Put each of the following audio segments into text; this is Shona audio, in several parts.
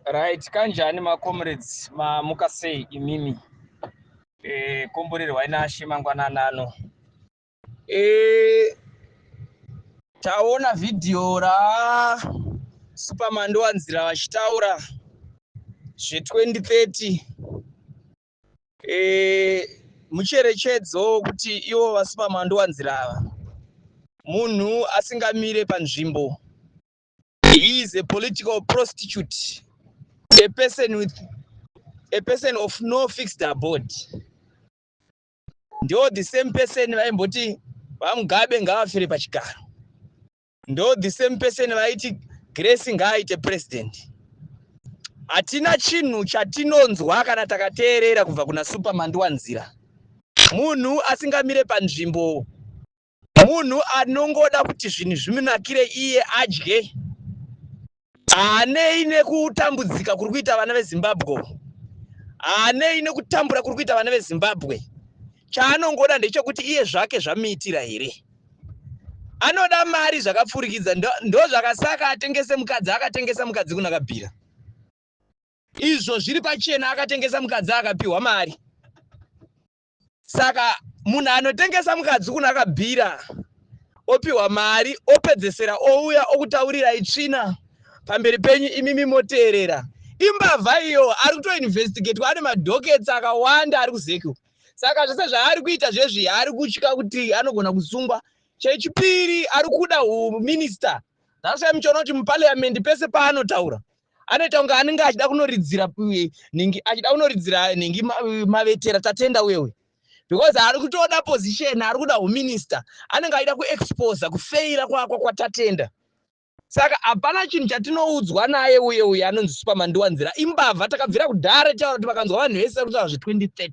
Right, kanjani macomrades, mamuka sei imimi? Komborerwai naShe mangwanani ano. Taona vhidhiyo ra Superman Ndowanzira vachitaura zve2030. Mucherechedzo wekuti ivo vaSuperman Ndowanzira ava munhu asingamire panzvimbo. He is a political prostitute, a person of no fixed abode. Ndo the same person vaimboti vaMugabe ngavafire pachigaro. Ndo the same person vaiti Grace ngaaite president. Hatina chinhu chatinonzwa kana takateerera kubva kuna Superman Ndowanzira. Munhu asingamire panzvimbo, munhu anongoda kuti zvinhu zvimunakire iye adye, haanei nekutambudzika kuri kuita vana veZimbabwe, haanei nekutambura kuri kuita vana veZimbabwe. Chaanongoda ndechekuti iye zvake zvamuitira here. Anoda mari zvakapfurikidza. Ndo zvakasaka atengese mukadzi, akatengesa mukadzi kuna Kabhira. Izvo zviri pachena, akatengesa mukadzi akapiwa mari. Saka munhu anotengesa mukadzi kuna Kabhira opiwa mari, opedzesera ouya okutaurirai tsvina pamberi penyu, imimi moteerera, imbavha iyo. Ari kutoinvestigatwa, ane madockets akawanda ari kuZEC. Saka zvese zvaari kuita zvezvi, ari kutya kuti anogona kusungwa. Chechipiri, ari kuda huminista. That's why muchiona kuti muparliament pese paanotaura anoita kunge anenge achida kunoridzira nhingi, achida kunoridzira nhingi mavetera Tatenda uyewe, because ari kutoda position, ari kuda huminista. Anenge achida kuexposa kufeira kwakwa kwaTatenda. Saka hapana chinhu chatinoudzwa naye uye uye anonzi Superman Ndowanzira. Imbavha. Takabvira kudhara taura kuti vakanzwa vanhu vese kutaura zve2030,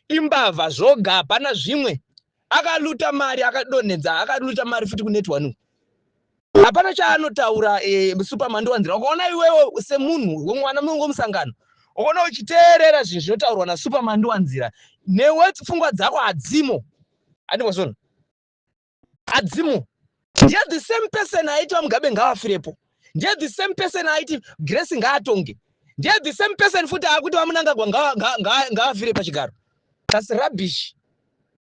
imbavha zvoga, hapana zvimwe. Akaluta mari, akadonhedza, akaluta mari futi kuNetOne. Hapana chaanotaura Superman Ndowanzira. Ukaona iwewe semunhu wemwana munongomusangano, ukaona uchiteerera zvinhu zvinotaurwa naSuperman Ndowanzira, newe pfungwa dzako hadzimo. Handingozvona, hadzimo. Ndiye the same person aiti vaMugabe ngavafirepo, ndiye the same person aiti Grace ngaatonge, ndiye the same person futi akuti vaMnangagwa ngavafire pachigaro. That's rubbish.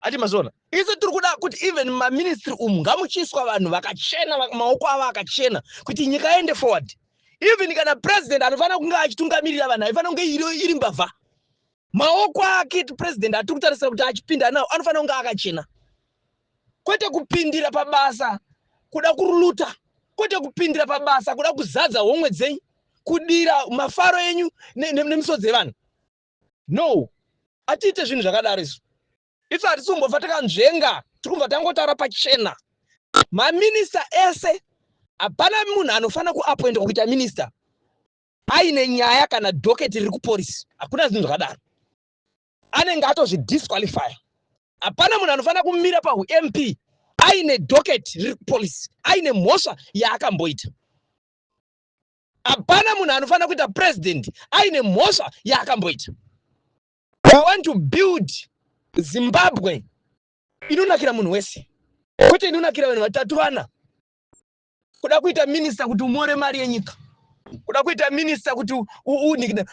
Ati mazvona, isu tiri kuda kuti even mumaministry umu ngamuchiiswa vanhu vakachena, maoko avo akachena, kuti nyika iende forward. Even kana president anofanira kunge achitungamirira vanhu, haifanira kunge iri mbavha. Maoko ake president atiri kutarisira kuti achipinda nawo anofanira kunge akachena, kwete kupindira pabasa kuda kuruluta, kwete kupindira pabasa kuda kuzadza homwe dzenyu, kudira mafaro enyu nemisodzi yevanhu. No, atiite zvinhu zvakadaro isu. Isu hatisi kumbofa takanzvenga, tiri kubva tangotaura pachena. Maminista ese, hapana munhu anofanira kuappointwa kuita minista aine nyaya kana docket riri kuporisi. Hakuna zvinhu zvakadaro, anenge atozvidisqualify. Hapana munhu anofanira kumira paump aine docket riri kupolisi, aine mhosva yaakamboita. Hapana munhu anofanira kuita president aine mhosva yaakamboita. We want to build Zimbabwe inonakira munhu wese, kwete inonakira vanhu vatatu vana. Kuda kuita minista kuti umore mari yenyika, kuda kuita minista kuti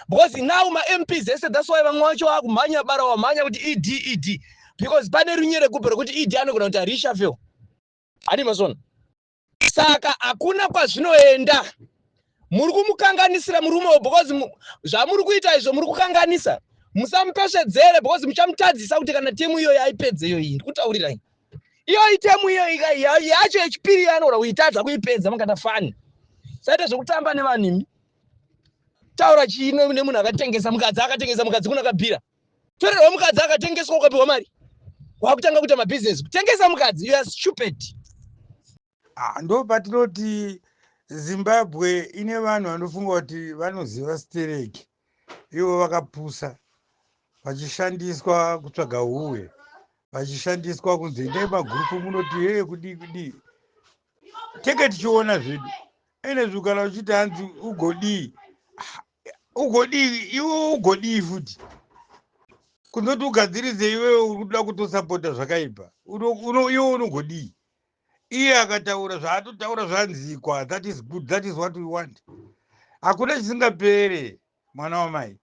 because now maMPs ese, that's why vamwe vacho vakumhanya bara, wamhanya kuti ED, ED, because pane runyerekupe rekuti ED anogona kuti reshuffle. Hadi mazvona. Saka hakuna kwazvinoenda. Muri kumukanganisira murume uyu, because zvamuri kuita izvo muri kukanganisa. Musamupesvedzere, because muchamutadzisa kuti kana term iyoyo aipedze. Iyoyi ndiri kutaurirai, iyoyi term iyo yacho yechipiri yaanoda kuitadza kuipedza. Mukata fani saite zvekutamba nevanhu imi. Taura chii nemunhu akatengesa mukadzi, akatengesa mukadzi kuna Kabhira? Torerwa mukadzi akatengeswa, ukapiwa mari, wakutanga kuita mabhizinesi kutengesa mukadzi. You are stupid. Ah, ndo patinoti Zimbabwe ine vanhu vanofunga kuti vanoziva stereki, ivo vakapusa, vachishandiswa kutsvaga huwe, vachishandiswa kunzi endai magurupu munoti hee kudii kudii. Tenge tichiona zvedu enezvi. Kana uchiti hanzi ugodii, ah, ugodii iwe, ugodii futi kunzoti ugadzirise iwewe uri kuda kutosapota zvakaipa, iwe unogodii? Iye akataura zvaatotaura zvanzikwa. That is good, that is what we want. Hakuna chisingapere, mwana wamai.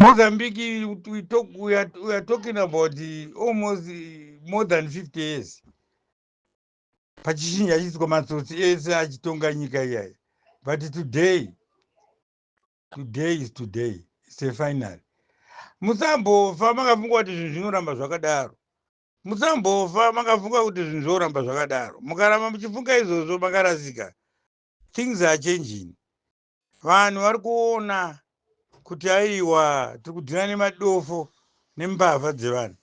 Mozambique, we are talking about almost more than 50 years pachichinja achiiswa matsotsi ese achitonga nyika iyaya. But today, today is today. It's a final. Musambofa makafunga kuti zvinhu zvinoramba zvakadaro. Musambofa makafunga kuti zvinhu zvoramba zvakadaro. Mukaramba muchifunga izvozvo, makarasika. Things are changing. Vanhu vari kuona kuti aiwa, tiri kudhina nemadofo nembavha dzevanhu.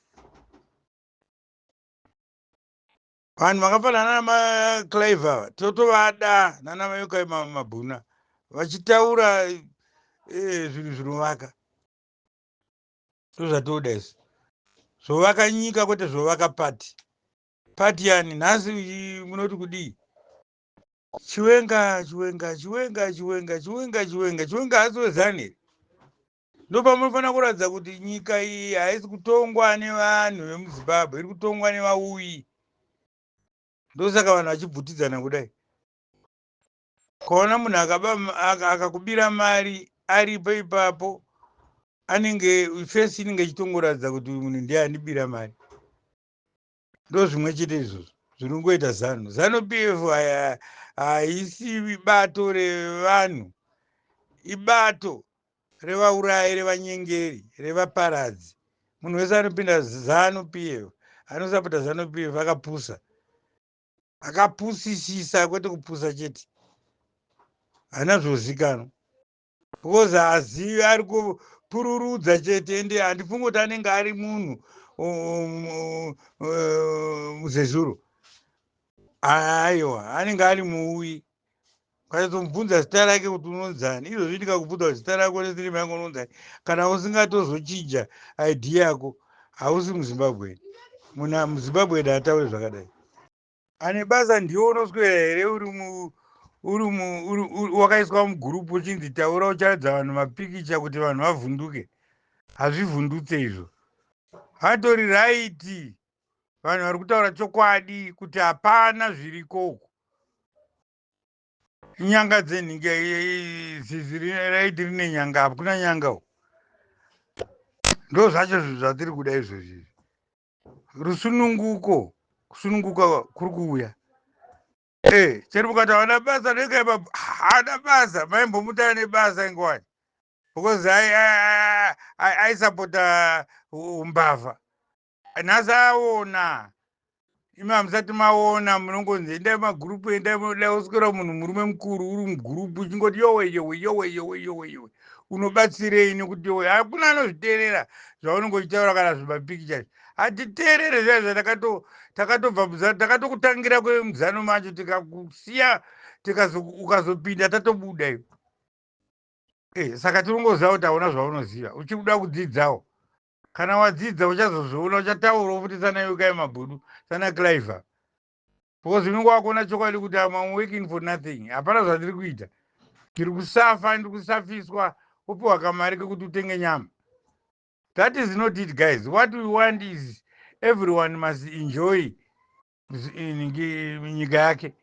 Vanhu vakafanana namaClive ava totovada, nana Mabhuna vachitaura zvinhu zvinovaka. Ndozvatoda isu, zvovaka nyika, kwete zvovaka pati pati. Yani nhasi munoti kudii? Chiwenga, Chiwenga, Chiwenga, Chiwenga, Chiwenga, Chiwenga, Chiwenga haasi weZANU here? Ndopamunofanira kuratidza kuti nyika iyi haisi kutongwa nevanhu vemuZimbabwe, iri kutongwa nevauyi. Ndosaka vanhu vachibvutidzana kudai. Ukaona munhu akakubira mari aripo ipapo, anenge face inenge ichitongoratidza kuti uyu munhu ndiye andibira mari. Ndo zvimwe chete izvozvo zviri kungoita ZANU. ZANU PF haisi bato revanhu, ibato revaurayi, revanyengeri, revaparadzi. Munhu wese anopinda ZANU PF, anosapota ZANU PF, akapusa, akapusisisa, kwete kupusa chete, haana zvozikanwa because hazivi, ari kupururudza chete. Ende handifungi kuti anenge ari munhu muzezuro. Aiwa, anenge ari muuyi. Ukanyatsobvunza zita rake kuti unonzani izvozvi, ndikakubvunza kuti zita rako nesurname yangu unonzani, kana usingatozochinja ID yako, hausi muZimbabwe. Muna muZimbabwe haatauri zvakadai. Ane basa ndiwo unoswera here uri wakaiswa mugurupu uchinzi taura, ucharadza vanhu mapikicha kuti vanhu vavhunduke? Hazvivhundutse izvo. Hatori right. Vanhu vari kutaura chokwadi kuti hapana zviriko uku. Nyanga dzenhinge, zizi raiti rine nyanga, hakuna nyanga uku. Ndo zvacho zvinhu zvatiri kuda izvozvi izvi. Rusununguko, kusununguka kuri kuuya. Chero mukati haana basa neka, haana basa, maimbomuti ane basa ingowani because aisapota umbavha. Nhasi aona. Imi hamusati maona. Munongonzi endai magurupu, endai munodai. Uswera munhu murume mukuru uri mugurupu uchingoti yowe, yowe, yowe, yowe, yowe, yowe. Unobatsirei nekuti yowe? Hakuna anozviteerera zvaunenge uchitaura kana zvimapikicha. Hatiteerere zviya. Takatobva, takatokutangira kwemuzano macho, tikakusiya, ukazopinda tatobuda iwe. Saka tinongoziva kuti hauna zvaunoziva, uchikuda kudzidzawo. Kana wadzidza uchazozviona, uchataurawo futi sana Yukai Mabhudu, sana Cliver, because unenge wakuona chokwadi kuti am working for nothing. Hapana zvandiri kuita, ndiri kusafa, ndiri kusafiswa, upiwa kamari kekuti utenge nyama. That is not it, guys. What we want is everyone must enjoy nyika yake,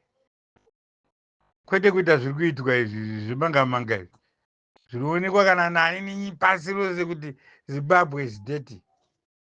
kwete kuita zviri kuitwa izvi zvemanga manga izvi zvinoonekwa kana nani nenyi pasi rose kuti Zimbabwe is dirty.